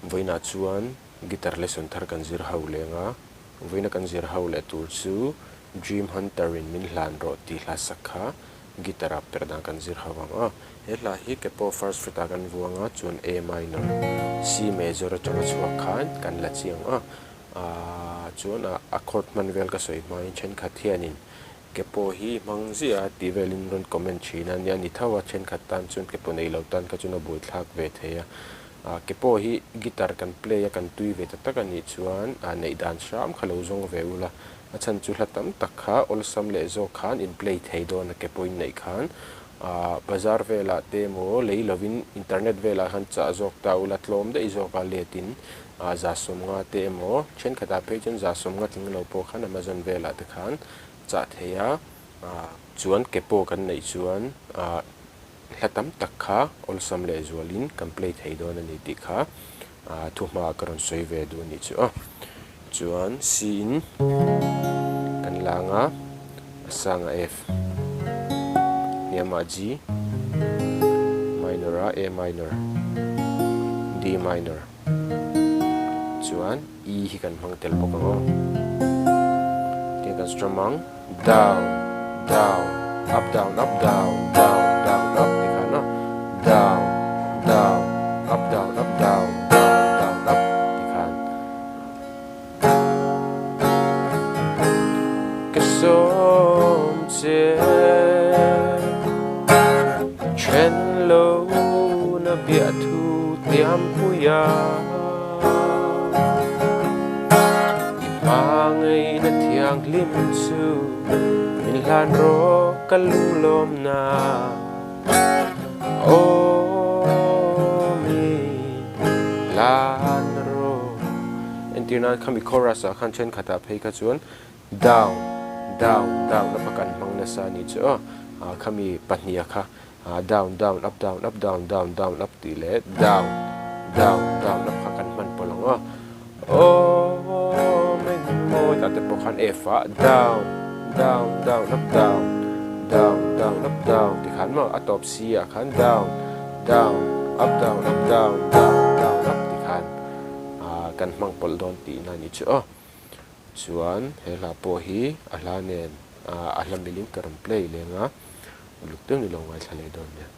Vawiinah chuan guitar lesson thar kan zir ho leng a, vawiina kan zir ho leh tur chu Dream Hunter in min hlan rawh tih hla sak kha guitar ah perh dan kan zir ho ang a. He hla hi ke pawh first fret ah kan vuang a, chuan A minor, C major atanga chhuak khan kan la chiang a. Aaa chuan a chord hman vel ka sawi hmain thenkhat hianin Ke pawh hi hmang ziah a tih velin rawn comment thin a nia ni tho a, thenkhat tan chuan ke pawh nei lo tan kha chuan a buaithlak ve thei a. Ah ke pawh hi guitar kan play a kan tui ve ta tak a nih chuan ah neih dan hram kha lo zawng ve ula, a chhan chu hla tam tak kha awlsam leh zawk khan in play thei dawn a ke pawhin neih khan ah bazar velah te emaw lei lovin internet velah khan chah zawk ta ula tlawm daih zawk a letin ah 150 te emaw thenkhatah phei chuan 150 tling lo pawh khan amazon velah te khan chah thei a, chuan ke pawh kan neih chuan hla tam tak kha awlsam leh zualin kan play thei dawn a ni tih kha thuhma ka rawn sawi ve duh a nih chu a. Chuan C in kan lang a, a sanga F, hniamah G, minor a A minor, D minor, chuan E hi kan hmang tel bawk ang aw. Tiang kan strum ang down down up down up down down down up ti khan aw down down up down up down down down up ti khan. Ka sawm che then lo na biahthu tiampuia. I hma ngaihna thianghlim chu min hlan rawh ka lunglawmna Aw min hlan rawh. Entir nan khami chorus ah khan thenkhatah phei kha chuan down down down a kan hmang nasa a nih chu aw khami pahniha kha Down down up down up down down down up tih leh down down down up kha kan hman pawlh ang aw. Aw mawi tah te pawh khan F ah down down down up down down down up down tih khan maw a tawp C ah khan down down up down up down down down up tih khan kan hmang pawlh dawn tihna a ni chu aw. Chuan he hla pawh hi a hla nen a hla milin ka rawn play leng a, uluk deuh ni lo ngaithla leh dawn nia.